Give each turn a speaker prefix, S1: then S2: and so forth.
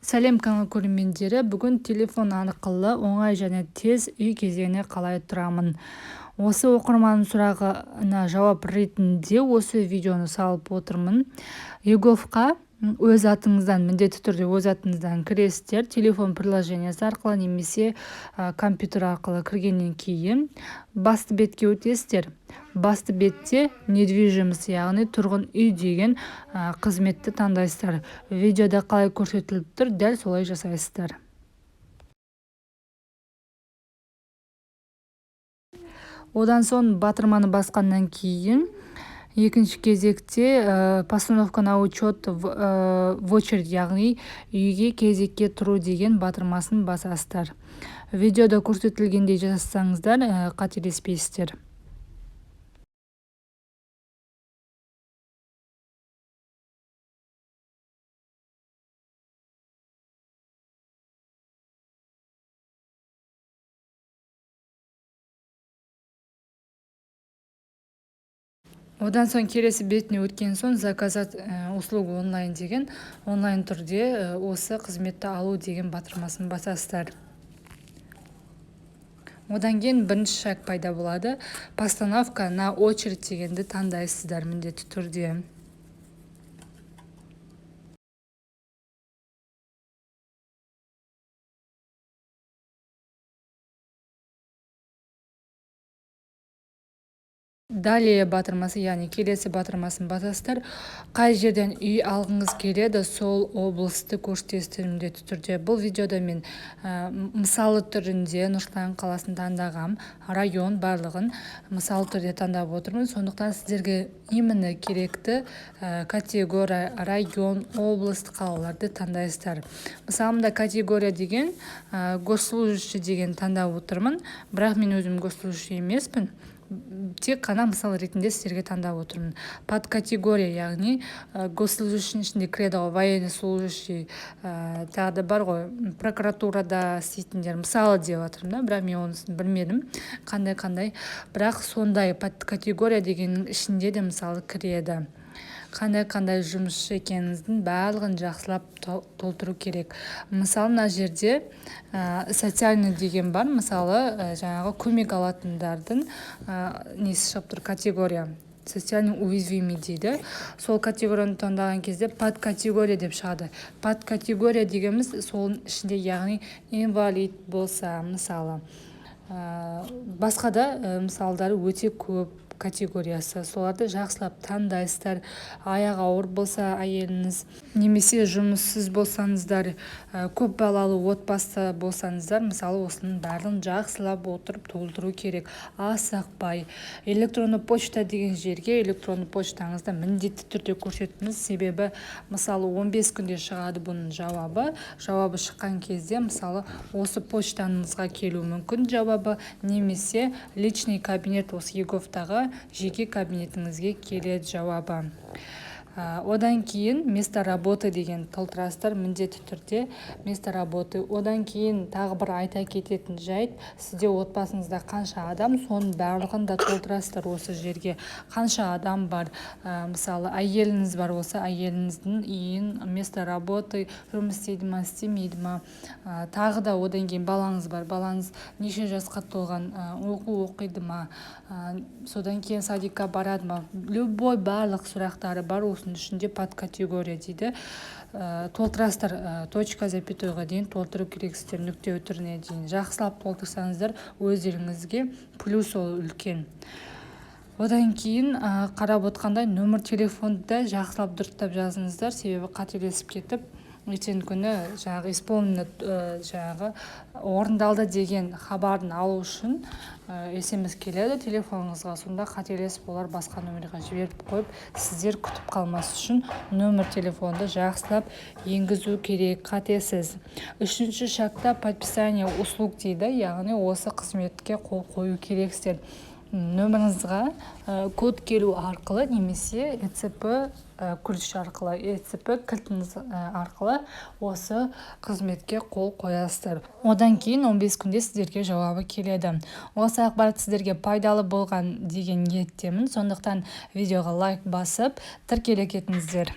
S1: Сәлем, канал көрермендері! Бүгін телефон арқылы оңай және тез үй кезегіне қалай тұрамын? Осы оқырманның сұрағына жауап ретінде осы видеоны салып отырмын. eGov-қа өз атыңыздан, міндетті түрде өз атыңыздан кіресіздер. Телефон приложениесі арқылы немесе компьютер арқылы кіргеннен кейін басты бетке өтесіздер. Басты бетте «Недвижимость», яғни тұрғын үй деген қызметті таңдайсыздар. Видеода қалай көрсетіліп тұр, дәл солай жасайсыздар. Одан соң батырманы басқаннан кейін екінші кезекте «Постановка на учет в очередь», яғни үйге кезекке тұру деген батырмасын басасыздар. Видеода көрсетілгендей жасасаңыздар, қателеспейсіздер. Одан соң келесі бетіне өткен соң «Заказать услугу онлайн» деген, онлайн түрде осы қызметті алу деген батырмасын басасыздар. Одан кейін бірінші шаг пайда болады. «Постановка на очередь» дегенді таңдайсыздар міндетті түрде. «Далее» батырмасы, яғни келесі батырмасын басасыздар. Қай жерден үй алғыңыз келеді, сол облысты көрсетесіздер міндетті түрде. Бұл видеода мен мысалы түрінде Нұр қаласын таңдағам, район, барлығын мысалы түрде таңдап отырмын. Сондықтан сіздерге именно керекті категория, район, область, қалаларды таңдайсыздар. Мысалы, мында категория деген «Госслужащий» деген таңдап отырмын, бірақ мен өзім госслужащий емеспін, тек қана мысал ретінде сіздерге таңдап отырмын. Подкатегория, яғни госслужащийдің ішінде кіреді ғой военный служащий, тағы да бар ғой, прокуратурада істейтіндер, мысалы деп жатырмын да, бірақ мен онысын білмедім қандай қандай, бірақ сондай подкатегория дегеннің ішінде де мысалы кіреді. Қандай қандай жұмысшы екеніңіздің барлығын жақсылап толтыру керек. Мысалы, мына жерде социальный деген бар, мысалы, жаңағы көмек алатындардың несі шығып тұр, категория «Социально уязвимый» дейді. Сол категорияны таңдаған кезде подкатегория деп шығады. Подкатегория дегеніміз соның ішінде, яғни инвалид болса, мысалы, басқа да мысалдары өте көп категориясы, соларды жақсылап таңдайсыздар. Аяғы ауыр болса әйеліңіз немесе жұмыссыз болсаңыздар, көп балалы отбасы болсаңыздар, мысалы, осының барлығын жақсылап отырып толтыру керек, асықпай. «Электронный почта» деген жерге электронный почтаңызды міндетті түрде көрсетіңіз, себебі, мысалы, 15 күнде шығады бұның жауабы. Жауабы шыққан кезде, мысалы, осы почтаңызға келуі мүмкін жауабы немесе личный кабинет, осы eGov-тағы жеке кабинетіңізге келеді жауабы. Одан кейін «Место работы» деген толтырасыздар міндетті түрде, место работы. Одан кейін тағы бір айта кететін жайт: сізде отбасыңызда қанша адам, соның барлығын да толтырасыздар осы жерге. Қанша адам бар, мысалы, әйеліңіз бар болса, әйеліңіздің ИИН, место работы, жұмыс істейді ма, істемейді ма, тағы да одан кейін балаңыз бар, балаңыз неше жасқа толған, оқу оқиды ма, содан кейін садикқа барады ма, любой барлық сұрақтары бар осының ішінде, подкатегория дейді, толтырасыздар. Точка запятойға дейін толтыру керексіздер, нүкте үтіріне дейін жақсылап толтырсаңыздар, өздеріңізге плюс ол үлкен. Одан кейін қарап отқандай, номер телефонды да жақсылап, дұрыстап жазыңыздар, себебі қателесіп кетіп, ертеңгі күні жаңағы «Исполнено», жаңағы орындалды деген хабарын алу үшін СМС келеді телефоныңызға. Сонда қателесіп олар басқа номерге жіберіп қойып, сіздер күтіп қалмас үшін номер телефонды жақсылап енгізу керек, қатесіз. Үшінші шагта «Подписание услуг» дейді, яғни осы қызметке қол қою керексіздер. Нөміріңізға код келу арқылы немесе ЭЦП ключ арқылы, ЭЦП кілтіңіз арқылы осы қызметке қол қоясыздар. Одан кейін 15 күнде сіздерге жауабы келеді. Осы ақпарат сіздерге пайдалы болған деген ниеттемін, сондықтан видеоға лайк басып, тіркеле кетіңіздер.